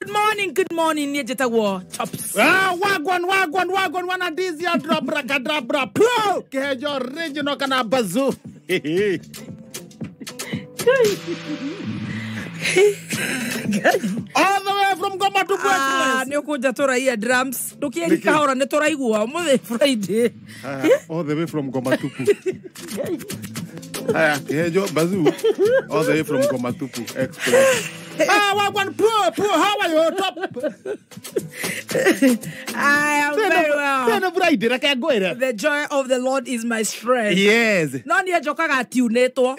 Morning, good morning. Niĩ njĩtagwo Chops. Ah, wagwan wagwan wagwan wana dizia drabra kadrabra pro kihejo original kana bazoo. All the way from Goma to Express. Nĩ ũkũnja tũraia drums. Ndũkĩeri kahora nĩ tũraigua ũmũthĩ Friday. All the way from Goma Tupu. Haya, kihejo bazoo. All the way from Goma Tupu Express. Ah, wagwan pro pro, how are you top? I am very well. The joy of the Lord is my strength. Yes. No niĩ njokaga tunĩtwo.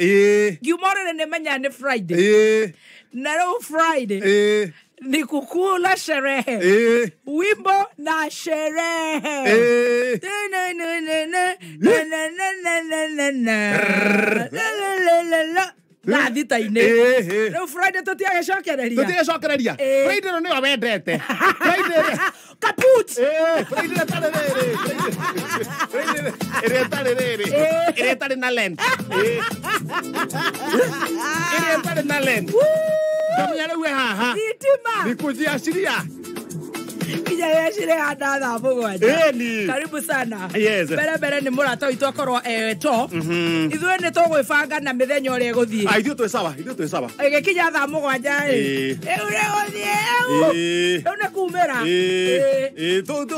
Ngiuma ũrĩrĩ nĩ menya nĩ Friday. Na rĩu Friday ni kukula sherehe. Wimbo na sherehe. Na thita-inĩ. Rĩu Friday tũtiagĩcokereria. Tũtiagĩcokereria. Friday no nĩyo wendete. Friday. Kaput. Friday ĩtarĩ rĩrĩ. Friday ĩrĩa ĩtarĩ rĩrĩ. Ĩrĩa ĩtarĩ na lent. Ĩrĩa ĩtarĩ na lent. Ndamenya rĩu ĩ haha. Thitima. Nĩkũnjiaciria. Kinya yecire handa thaa mũgwanja. Karibu sana. Yes. Mbere mbere nĩ mũrata witũ akorwo top. Ithuĩ nĩ tũgwĩbanga na mĩthenya ũrĩa ĩgũthiĩ. Ah, ithuĩ twĩ sawa, ithuĩ twĩ sawa. Ĩgĩkinya thaa mũgwanja rĩ. Rĩu rĩgũthiĩ rĩu. Rĩu nĩ kumĩra.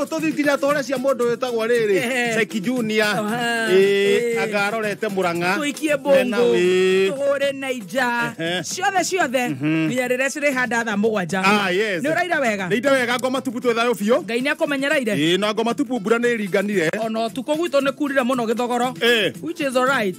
Tũthiĩ nginya tũhũre cia mũndũ wĩtagwo rĩrĩ. Seki Junior. Anga arorete Murang'a. Tũikie Bongo. Tũhũre Naija. Ciothe ciothe. Nginya rĩrĩa cirĩ handa thaa mũgwanja. Ah, yes. Nĩ ũraira wega? Nĩ ira wega Ngoma Tupu twĩ thayũ biũ. Ngai nĩ akũmenyereire. Ĩĩ na Ngoma Tupu mbura nĩ ĩringanire. Ona ũtukũ gwitũ nĩ kurire mũno gĩthogoro. Which is alright.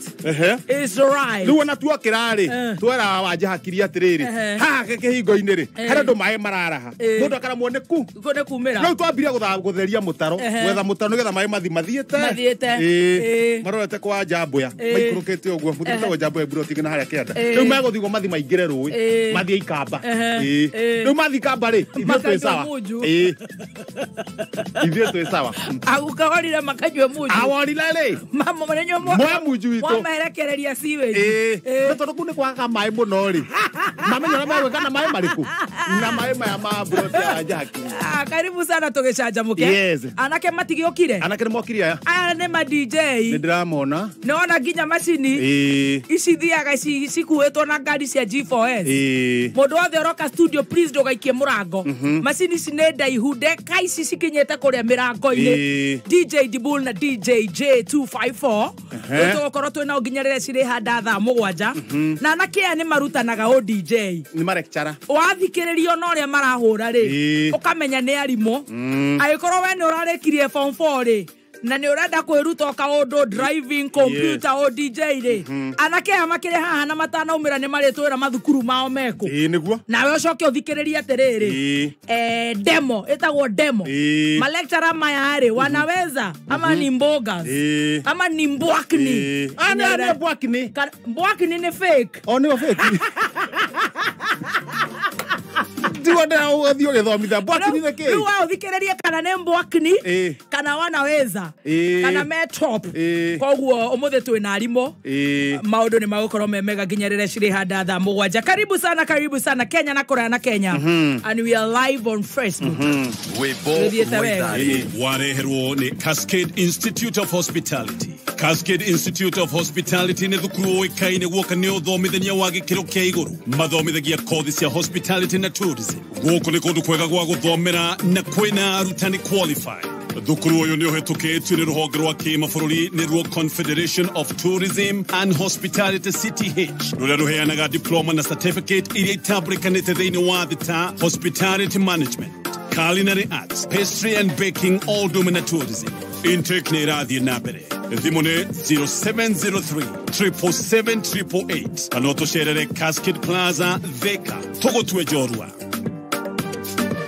It's alright. Rĩu ona tuokĩra rĩ, twera wanja hakiri atĩrĩrĩ, haha kĩhingo-inĩ rĩ, harĩa andũ maĩ mararaha. Mũndũ akaramwo nĩ ku. Nĩ kumĩra. Rĩu twambire gũtheria mũtaro, gwetha mũtaro nĩgetha maĩ mathi mathiĩte. Mathiĩte. Marorete kwa Njamboya, maikũrũkĩte ũguo, mũthuri wĩtagwo Njamboya mburoti na harĩa kĩanda. Rĩu megũthiĩ mathi maingĩre rũĩ, mathiĩ Ikamba. Rĩu mathiĩ Ikamba rĩ, ithuĩ twĩ sawa. Ithuĩ twĩ sawa. Agũkagorire makanyue munju. Aworire rĩ. Mwa munju witũ. Mwamerekereria sewage. No tondũ kũu nĩ kwagaga maĩ mũno rĩ. Mamenya ũrĩa megwĩka na maĩ marĩkũ? Na maĩ maya ma mburoti ya Njaki. Karibu sana tũgĩcanjamũke. Yes. Anake matigĩũkire? Anake nĩ mokire aya. Aya nĩ ma DJ. Nĩ ndĩramona. Nĩwona nginya macini. Ici thiaga cikuĩtwo na ngari cia G4S. Mũndũ wothe ũroka studio please ndũgaikie mũrango. Macini ici nĩ ndaihu ndeka ici cikinyĩte kũrĩa mĩrango-inĩ. DJ Dibul na DJ J254. Tũgũkorwo twĩ nao nginya rĩrĩa cirĩ handa thaa mũgwanja. Na anake aya nĩ marutanaga o DJ. Nĩ marekchara. Wathikĩrĩrio na ũrĩa marahũra rĩ, ũkamenya nĩ arimũ. Angĩkorwo we nĩ ũrarĩkirie form 4 rĩ, na nĩ ũrenda kwĩruta kaũndũ driving computer o DJ rĩ, anake aya makĩrĩ haha na matanaumĩra nĩ marĩtwĩra mathukuru mao mekũ. Nĩguo. Nawe ũcoke ũthikĩrĩrie atĩrĩrĩ, demo ĩtagwo demo. Malecturer maya rĩ, wanaweza ama ni mbogas ama ni mbwakni. Ah, nĩ mbwakni. Mbwakni nĩ fake. O nĩo fake. Ndiwona ũgathiĩ ũgĩthomithia mbwakni nĩ kĩ? Rĩu waũthikĩrĩrie kana nĩ mbwakni kana wanaweza kana me top. Koguo ũmũthĩ twĩ na arimũ. Maũndũ nĩ magũkorwo me mega nginya rĩrĩa cirĩ handa thaa mũgwanja. Karibu sana Kenya na kũraya na Kenya. And we are live on Facebook. Wĩmbo wareherwo nĩ Cascade Institute of Hospitality. Cascade Institute of Hospitality nĩ thukuru ũĩkaine guoka nĩ ũthomithania wa gĩkĩro kĩa igũrũ. Mathomithagia kothi cia hospitality na tourism. Gũkũ nĩ kũndũ kwega gwa gũthomera na kwĩna arutani qualified. Thukuru ũyũ nĩ ũhĩtũkĩtio nĩ rũhonge rwa kĩmabũrũri nĩruo Confederation of Tourism and Hospitality CTH, rũrĩa rũheanaga diploma na certificate iria itambũrĩkanĩte thĩinĩ wa thĩ ta hospitality management, culinary arts, pastry and baking, all na tourism. Intake nĩ ĩrathiĩ na mbere. Thimũ nĩ 0703 777 888 kana ũtũcerere Cascade Plaza, Thika. Tũgũtue njorua.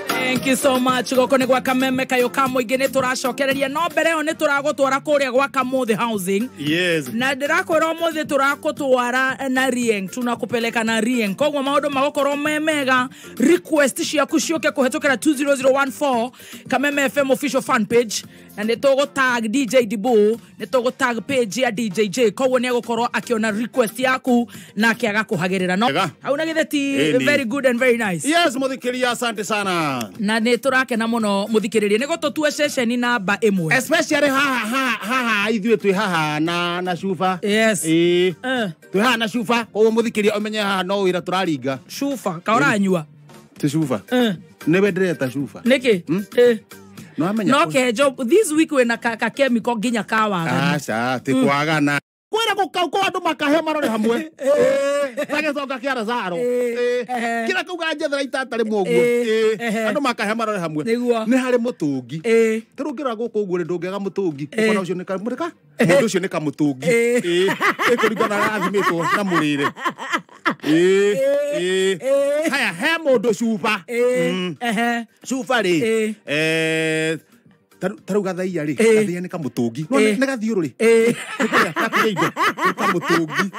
Thank you so much. Goko nĩ gwa Kameme kayo ka mũingĩ nĩ tũracokereria no mbere ĩyo nĩ tũragũtwara kũrĩa gwa Kamũthĩ Housing. Yes. Na ndĩrakwĩra ũmũthĩ tũrakũtwara na Rieng, tunakupeleka na Rieng. Koguo maũndũ magũkorwo me mega. Request ciaku ciũke kũhetũkĩra 20014 Kameme FM official fan page. Na nĩ tũgũ tag DJ Dibu, nĩ tũgũ tag page ya DJ J, koguo nĩ egũkorwo akĩona request yaku nake agakũhagĩrĩra. No hau na githĩ ti very good and very nice. Yes, mũthikĩrĩria, asante sana. Na nĩ tũrakena mũno mũthikĩrĩria nĩ gũtũtua ceceni namba ĩmwe, especially haha ithuĩ twĩ haha na cuba. Yes. Twĩ haha na cuba, koguo mũthikĩrĩria ũmenye haha no wĩra tũraringa. Cuba kaũranyua ti cuba? Nĩwe ndĩreta cuba nĩkĩ? No kejo this week wena ka chemical nginya ka wagana. Aca ti kwagana, kwĩra gũkau kwa andũ makahe marore hamwe ta gĩtonga kĩa Lazaro, kĩrĩa kauga njethera itata rĩmwe ũguo, andũ makahe marore hamwe. Nĩ harĩ mũtũngi, ta rĩu ũngĩrora gũkũ ũguo rĩ, ndũngĩaga mũtũngi, ũkona ũcio nĩ kamũrĩka, mũndũ ũcio nĩ kamũtũngi, ĩkũringana na athimĩtwo na mũrĩre. Haya, he mũndũ cuba, cuba rĩ, ta rĩu gathaia rĩ, gathaia nĩ kamũtũngi, no nĩ gathiũrũrĩ, nĩ kamũtũngi.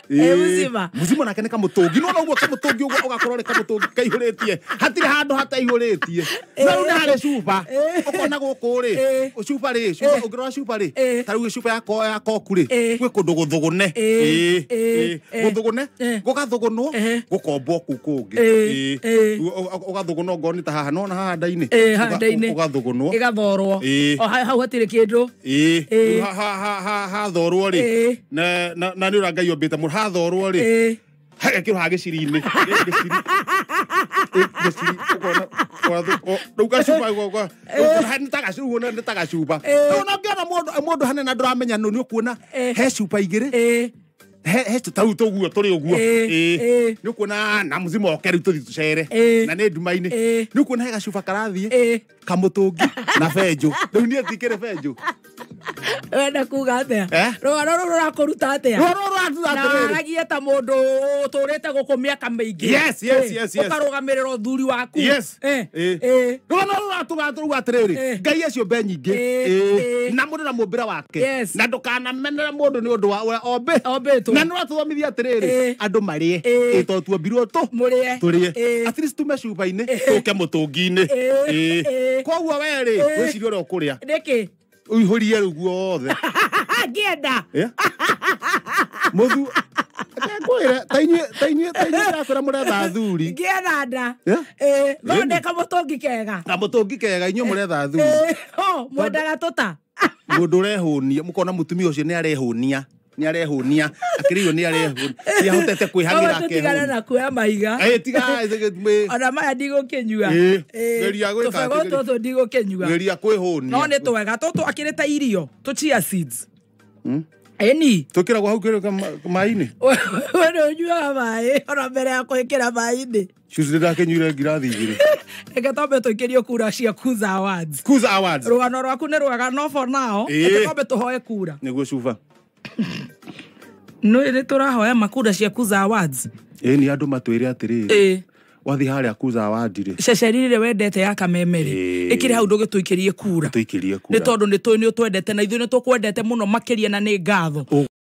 Muzima muzima nake nĩ kamũtũngi, no ũguo kamũtũngi ũguo ũgakorwo nĩ kamũtũngi kaihũrĩtie, hatirĩ handũ hataihũrĩtie. Na rĩu nĩ harĩ cuba, ũkona gũkũ rĩ, cuba rĩ, ũngĩrora cuba rĩ, ta rĩu cuba ya koku rĩ, gwĩ kũndũ gũthũgũne, gũthũgũne, gũgathũgũnwo, gũkombwo kũu kũngĩ, ũgathũgũnwo ngorwo nĩ ta haha, nona haha nda-inĩ, ũgathũgũnwo, ĩgathorwo, o hau hatirĩ kĩndũ, hathorwo rĩ, na nĩ ũrĩa Ngai ombĩte mũndũ, hathorwo rĩ, hagekĩrwo haha gĩciri-inĩ, gĩciri, rĩu gacuba nĩ ta gacuba. Rĩu ona ũngĩona mũndũ hanene ndũramenya nũ, nĩ ũkuona he cuba igĩrĩ, he ta rĩu tũguo tũrĩ ũguo, nĩ ũkuona na muzima oke rĩu tũthiĩ tũcere, na nĩ nduma-inĩ, nĩ ũkuona he gacuba karathiĩ kamũtũngi na benjũ. Rĩu niĩ ndikĩrĩ benjũ. Wenda kuga atĩa? Rũgano rũrũ rũrakũruta atĩa? Na waragie ta mũndũ ũtũrĩte gũkũ mĩaka mĩingĩ. Yes, yes, yes, yes. Ũkarũgamĩrĩra ũthuri waku. Yes. Rũgano rũrũ rũratũruga atĩrĩrĩ, Ngai acio mbe nyingĩ, na mũndũ na mũmbĩre wake, na ndũkanamenere mũndũ nĩ ũndũ wa ũrĩa ombĩtwo. Na nĩ ũratũthomithia atĩrĩrĩ, andũ marĩe, tondũ tuombirwo tũrĩe, at least tume cuba-inĩ tũke mũtũngi-inĩ. Koguo we rĩ, wĩcirie ũrĩa ũkũrĩa. Nĩkĩ? Ũihũrie rĩu guothe. Ngĩenda. Mũthu ngwĩre ta inyuĩ ndĩrakwĩra mũretha athuri. Ngĩetha nda. Thondeka mũtũngi kega. Kamũtũngi kega, inyuĩ mũretha athuri. Mwendaga tũta. Mũndũ ũrehũnia, mũkona mũtumia ũcio nĩ arehũnia, nĩ arehũnia, akĩrĩirwo nĩ arehũnia, nĩ ahotete kwĩhagĩra akehũnia. Tigana na kuoya mahiga. Tiga. Ona maya ndigũkĩnyua. Geria gwĩka atĩ. Tũbegũ tũtũ ndigũkĩnyua. Geria kwĩhũnia. No nĩ twega, tũtũ akĩrĩ ta irio, tũ chia seeds. Ĩni. Tũkĩragwo hau kĩrĩ maĩ-inĩ. We nĩ ũnyuaga maĩ ona mbere ya kũĩkĩra maĩ-inĩ. Cucu ndakĩnyuire ngirathi igĩrĩ. Reke twambe tũikĩrio kura cia Kuza Awards. Kuza Awards. Rũgano rwaku nĩ rwega, no for now, reke twambe tũhoe kura. Nĩguo cuba. No nĩ tũrahoya makura cia Kuza Awards. Nĩ andũ matwĩre atĩrĩrĩ, wathiĩ harĩa Kuza Awards rĩ, ceceni rĩrĩa wendete ya Kameme rĩ, ĩkĩrĩ hau ndũgĩtũikĩrie kura. Tũikĩrie kura. Nĩ tondũ nĩ tũĩ nĩ ũtwendete na ithuĩ nĩ tũkwendete mũno makĩria na nĩ ngatho.